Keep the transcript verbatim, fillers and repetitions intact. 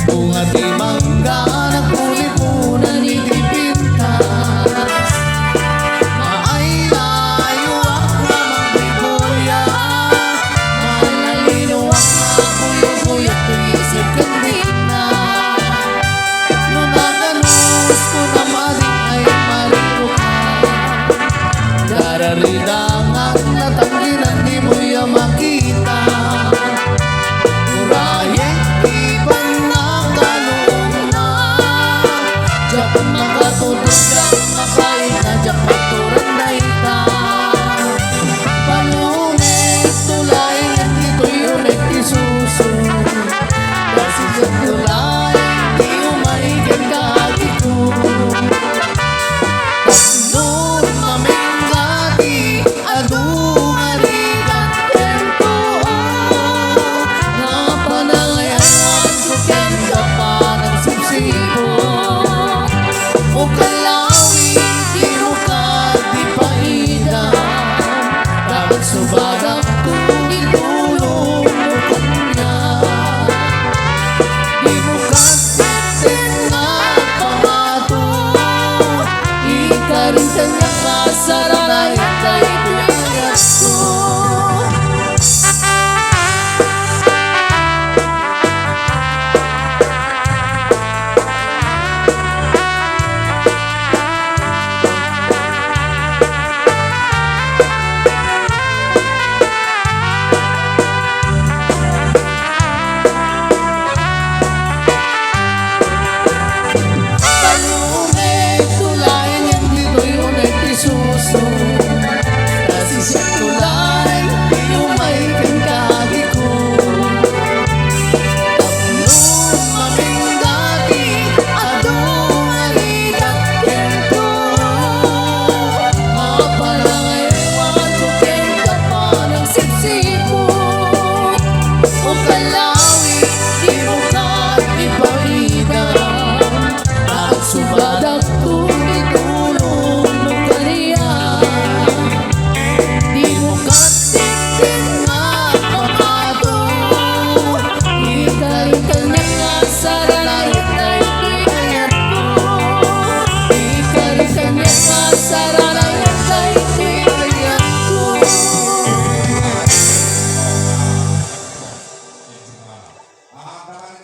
Bunga ti mangga, nagpunipunan iti pintas. Maaylayuak nga magbibuyat, malalinuak nga buybuyak, ti isip ken dikna. No naganus, kunam a di ay marirukan. Dararidangan, natangginan, dimoy a makita. Urayek ti pannakaluomna. Diak makatudlo, diak makaita, diak pagturan dayta. Palunek, tulay, ngem ditoy unek ti suso. Basig ket tulay, ti umay ken kadiko. Tapno mamengka ti adu nga rigat ken tuo, nga panangayawanko kenka panagsipsipon. O kalawi, dimo kadi paida, dapat subada